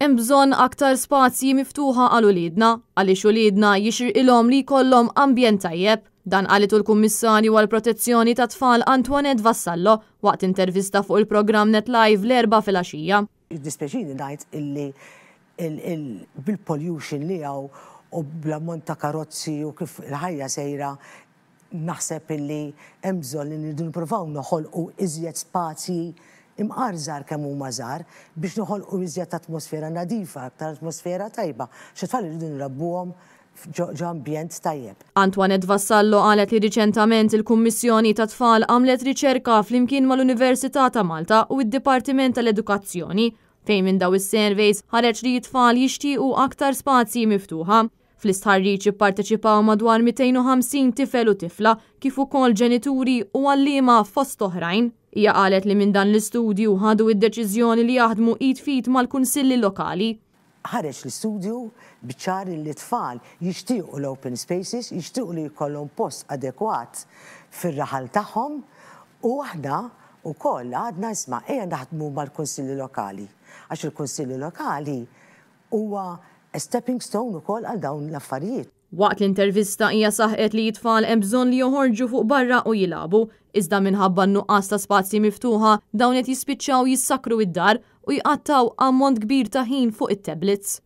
Hemm bżonn aktar spazji miftuħa għal uliedna, għaliex uliedna jixirqilhom li jkollhom ambjent tajjeb. Dan qalitu l-Kummissarju għall-Protezzjoni tat-Tfal Antoinette Vassallo waqt intervista fuq il-programm Net Live l-Erbgħa filgħaxija. Jiddispjaċini ngħid illi bil-pollution li hawn u bl-ammont ta' karozzi u kif il-ħajja sejra Naħseb illi hemm bżonn li nridu nippruvaw noħolqu iżjed spazji imqar żgħar kemm huma żgħar biex noħolqu iżjed atmosfera nadifa, aktar atmosfera tajba, għax it-tfal irridu nrabbuhom ġo ambjent tajjeb. Antoinette Vassallo qalet li riċentament il-Kummissjoni tat-Tfal għamlet riċerka flimkien mal-Università ta' Malta u d-Dipartiment tal-Edukazzjoni fejn minn daw is-surveys ħareġ li t-tfal jixtiequ aktar spazji miftuħa. Fl-istħarriġ ipparteċipaw madwar 250 tifel u tifla kif ukoll ġenituri u għalliema fost oħrajn. Hija qalet li minn dan l-istudju ħadu d-deċiżjoni li jaħdmu id f'id mal-kunsilli lokali. Ħareġ l-istudju biċ-ċar li t-tfal jixtiequ l-open spaces, jixtiequ li jkollhom post adekwat fir-raħal tagħhom u aħna wkoll għadna isma' ejja naħdmu mal-kunsilli lokali għax il-kunsilli lokali Huwa a stepping stone ukoll għal dawn l-affarijiet. Waqt l-intervista hija saħqet li t-tfal hemm bżonn li joħorġu fuq barra u jilagħbu, iżda minħabba n-nuqqas ta' spazji miftuħa dawn qed jispiċċaw jissakkru id-dar u jqattgħu ammont kbir ta' ħin fuq it-tablets.